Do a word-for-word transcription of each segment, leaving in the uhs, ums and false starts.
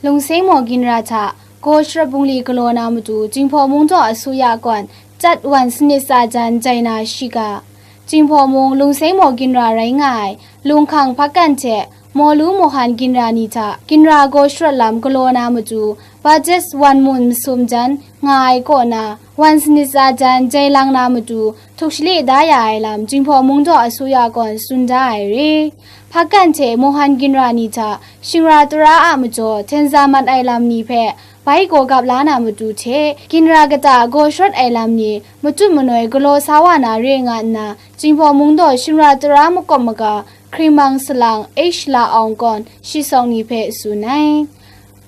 Lungseng maw ginra hta gaw sharawt bungli galaw na matu Jinghpaw Mungdaw asuya kawn chyat wan sanit tsa jan jai na shiga, Jinghpaw Mung Lungseng maw ginra rai nga ai Lunghkang Hpakan hte Mawlu Mawhan ginra ni hta ginra gaw sharawt lam galaw na matu, Bajes wan mun masum jan nga ai kaw na, wan sanit tsa jan jai lang na matu, htuk shale da ya ai lam Jinghpaw Mungdaw asuya kawn tsun da ai re. Hpakan hte Mawhan ginra ni hta shingra tara a majaw htenza mat ai lam ni hpe bai gaw gap la na matu hte, ginra kata gaw sharawt ai lam ni matut manoi galaw sa wa na re nga nna, Jinghpaw Mungdaw shingra tara makawp maga Hkringmang Salang H. La Aung kawn shi sawng ni hpe tsun ai.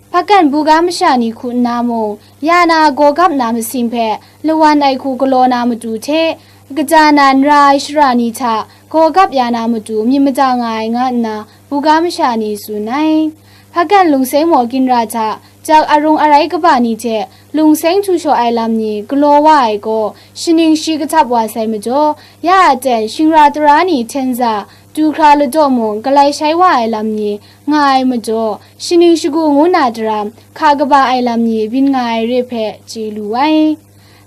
Hpakan buga masha ni hku nna mung, ya na gaw gap na masing hpe lawan ai hku galaw na matu hte, kaja nan ra ai shara ni hta gaw gap ya na matu myit mada nga ai nga nna, buga masha ni tsun ai. Hpakan Lungseng maw ginra hta jak arung arai kaba ni hte Lungseng htu shaw ai lam ni galaw wa ai gaw, shaning shi kahtap wa sai majaw, ya a ten shingra tara ni htenza du hkra ladaw mung galai shai wa ai lam ni nga ai majaw, shaning shagu ngu na daram hka kaba ai lam ni byin nga ai re hpe chye lu ai.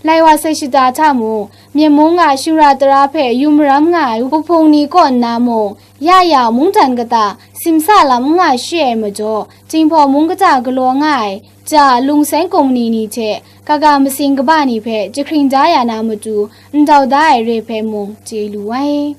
Lai wa sai shata hta mung, Myen mung a shingra tara hpe yu maram nga ai wuhpung ni kaw nna mung, ya ya mungdan kata simsa lam n nga shi ai majaw, Jinghpaw Mung kata galaw nga ai ja Lungseng Kumni ni hte kaga masing kaba ni hpe jahkring da ya na matu ndau da ai re hpe mung chye lu ai.